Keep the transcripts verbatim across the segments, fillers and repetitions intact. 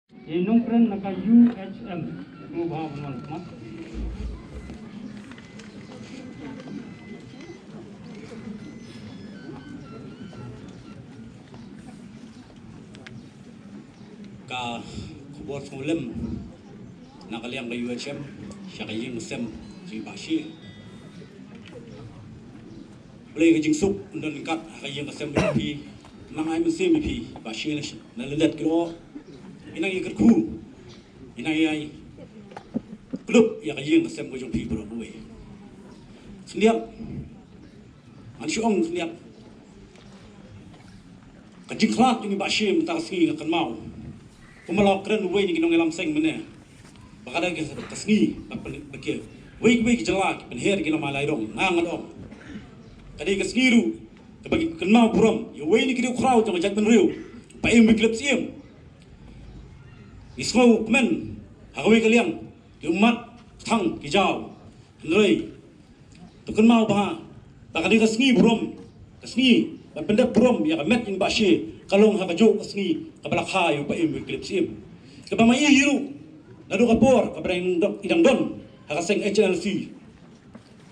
Ïa nongkren na ka U H M. Mo ba ban wan khmat. Ka khubor sngewlem na ka liang ka U H M sha ka ïing ka sem jong i Bah Shi. Blei ka jingsuk ynda kat ha ka ïing ka sem jong phi. Nang ai mynsiem ïa phi Bah Shi, na lyndet ki lyoh. Ïa nang ïa kyrkhu, ïa nang ïa ai klub ïa ka ïing ka sem ka jong phi baroh kawei. Khyndiat, ngan shu ong khyndiat, ka jingkhlad jong i Bah Shi mynta ka sngi nga kynmaw. Kumba la kren uwei na ki nongïalam seng mynne, ba ka dei ka sngi ba pyn, ba kiwei kiwei ki jylla ki pynher ki lama lai dong, nga ngan ong. Ka dei ka sngi ruh kaba ngi kynmaw burom ïa uwei na ki riew khraw jong ka jaitbynriew ba im wi ki lip syiem. Ngi sngewkmen ha kawei ka liang, ki ummat, ki thang, ki jaw. Hynrei to kynmaw bha ba ka dei ka sngi burom, ka sngi ban pyndep burom ïa ka met jong i Bah Shi, ka long ha kajuh ka sngi kaba la kha ïa u Bah Im wi ki lip syiem. Kaba ma i hi ruh, naduh ka por kaba dang don, i dang don ha ka seng H N L C,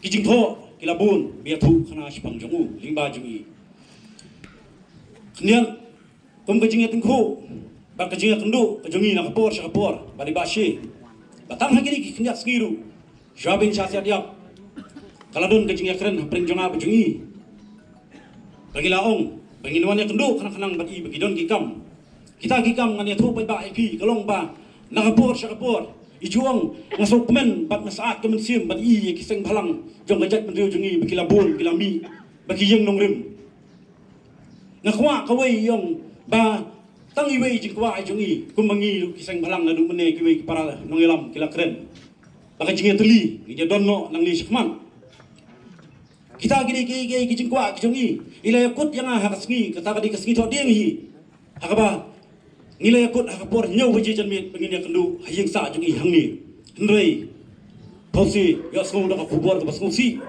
ki jingthoh ki la bun ba ïathuh khana shaphang jong u lyngba jong i. Khyndiat, kum ka jingïatyngkhuh bad ka jingïakynduh ka jong ngi na ka por sha ka por bad i Bah Shi, ba tang ha kine ki khyndiat sngi ruh, shuwa ban sha siat ïap, ka la don ka jingïakren hapdeng jong nga bad jong i, ba ngi la ong ba ngin wan ïakynduh khnang khnang bad i ba ki don ki kam. Kita ki kam ngan ïathuh paidbah ïa phi, ka long ba na ka por sha ka por i ju ong, nga sngewkmen bad nga syaid ka mynsiem bad i ïa ki seng bhalang jong ka jaitbynriew jong ngi ba ki la bun, ki la mih, ba ki ïeng nongrim. Nga kwah kawei ïong ba tang iwei i jingkwah i jong i, kumba ngi ruh ki seng bhalang naduh mynne, kiwei ki para nongïalam ki la kren, ba ka jingïatylli ngin ïa don noh nangne shakhmat. Kita ki dei ki, ki, ki jingkwah ki jong i. I la ïakut ïa nga ha ka sngi, kata ka dei ka sngi thohdieng hi, ha kaba ngi la ïakut ha ka por hynñiew baje janmiet ba ngin ïakynduh ha ïing sah jong i hangne. Hynrei, phewse, ïohsngew da ka khubor kaba sngewsih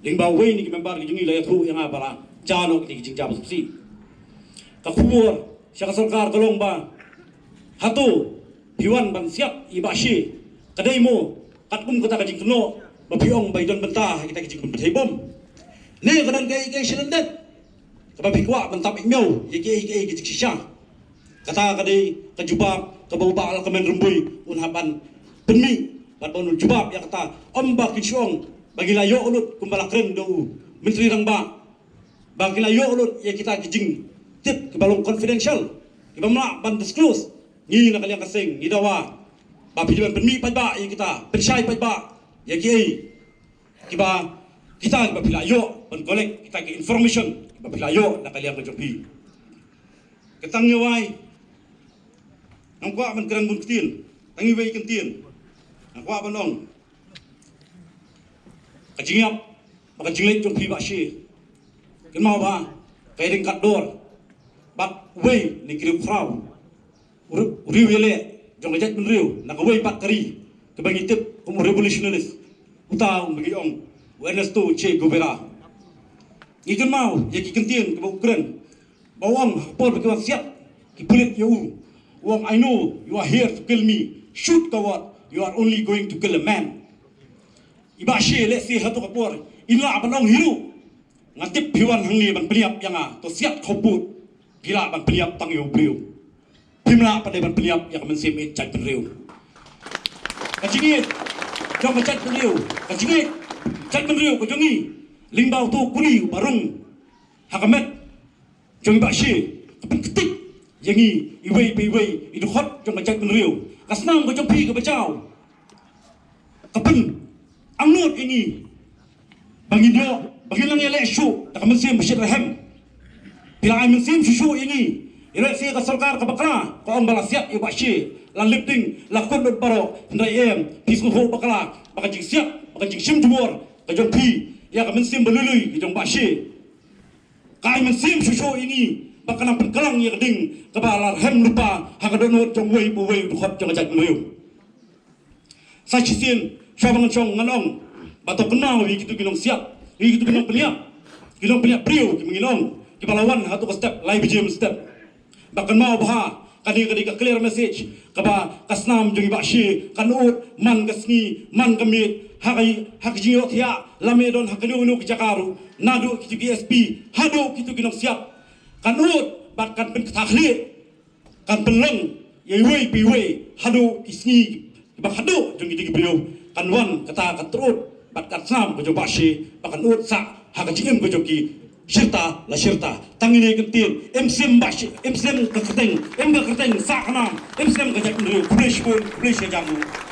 lyngba uwei na ki member ki jong i, la ïathuh ïa nga ba la jia noh kine ki jingjia ba sngewsih. Ka khubor sha ka sorkar ka long ba hato phi wan ban siat ïa i Bah Shi, ka dei mo katkum kata ka jingkynnoh ba phi ong ba i don bynta ha kita ki jingpynpthei bom? Ne ka don kaei kaei sha lyndet kaba phi kwah ban tap ïa miaw ïa kiei kiei ki jingshisha? Kata ka dei ka jubab kaba u Bah Lahkmen Rymbui un hap ban pynmih bad ban un jubab ïa kata. Ym ba kin shu ong ba ngi la ïoh lut kumba la kren da u Myntri Rangbah, ba ngi la ïoh lut ïa kita ki jingtip kiba long confidential, kiba ym lah ban disclose. Ngi na ka liang ka seng ngi dawa ba phi dei ban pynmih paidbah ïa kita, pynshai paidbah ïa kiei kiba, kita kiba phi la ïoh ban collect, kita ki information kiba phi la ïoh na ka liang ka jong phi. Ka tang ïa wai, ngam kwah ban kren bun ktien, tang iwei i kyntien nga kwah ban ong. Ka jingïap bad ka jingleit jong phi Bah Shi, kynmaw ba ka ïadei ryngkat dor bad uwei na ki riew khraw, u riew, u riew ïaleh jong ka jaitbynriew na kawei pat ka ri kaba ngi tip kum u revolutionist, uta uba ngi ong u Ernesto Che Guevara. Ngi kynmaw ïa ki kyntien kiba u kren, ba u ong ha ka por ba ki wan siat ki pulit ïa u, u ong, "I know you are here to kill me. Shoot, coward. You are only going to kill a man." I Bah Shi, lehse hato ka por in lah ban ong hi ruh, "Nga tip phi wan hangne ban pynïap ïa nga, to siat khawpud, phi lah ban pynïap tang ïa u briew. Phim lah pat dei ban pynïap ïa ka mynsiem ïeit jaitbynriew." Ka jingïeit jong ka jaitbynriew, ka jingïeit jaitbynriew ka jong ngi lyngba uto u kuli uba rung ha ka met jong i Bah Shi ka pynktik ïa ngi iwei pa iwei i dkhot jong ka jaitbynriew. Ka snam ka jong phi kaba jaw ka pynangnud ïa ngi ba ngin ïoh, ba ngin nang ïaleh shuh da ka mynsiem ba shit rhem. Phi la ai mynsiem shuh shuh ïa ngi. Ïa lehse ka sorkar ka bakla ka ong ba la siat ïa u Bah Shi, la lifting, la kut lut baroh, hynrei em, phi sngewthuh bakla ba ka jingsiat, ba ka jingshim jubor ka jong phi ïa ka mynsiem ba lui lui ka jong Bah Shi ka ai mynsiem shuh shuh ïa ngi ba kan nang pynkhlaiñ ïa ka ding kaba la rhem lypa ha ka dohnud jong uwei pa uwei u dkhot jong ka jaitbynriew. Sa shisien, shuwa ba ngan shong ngan ong ba to kynmaw ïa kito ki nongsiat, ïa kito ki nongpynïap, ki nongpynïap briew kiba ngin ong kiba la wan hato ka step lai baje mynstep. Ba kynmaw bha Kane ka dei ka clear message kaba ka snam jong i Bah Shi kan ud man ka sngi man ka miet ha ka, ha ka jingïohthiah, lane don ha kano kano ka jaka ruh, naduh kito ki S P haduh kito ki nongsiap, kan ud bad kan pynkthah khlieh, kan pynlong ïa iwei pa iwei haduh ki sngi ba khadduh jong kito ki briew. Kan wan kata ka tyrut bad ka snam ka jong Bah Shi ba kan ud sah ha ka jingim ka jong ki shirta la shirta. Tang ine i kyntien, em shym Bah Shi, em shym ka kyrteng, em ka kyrteng sah ka nam, em shym ka jaitbynriew. Khublei shibun, khublei shihajar nguh.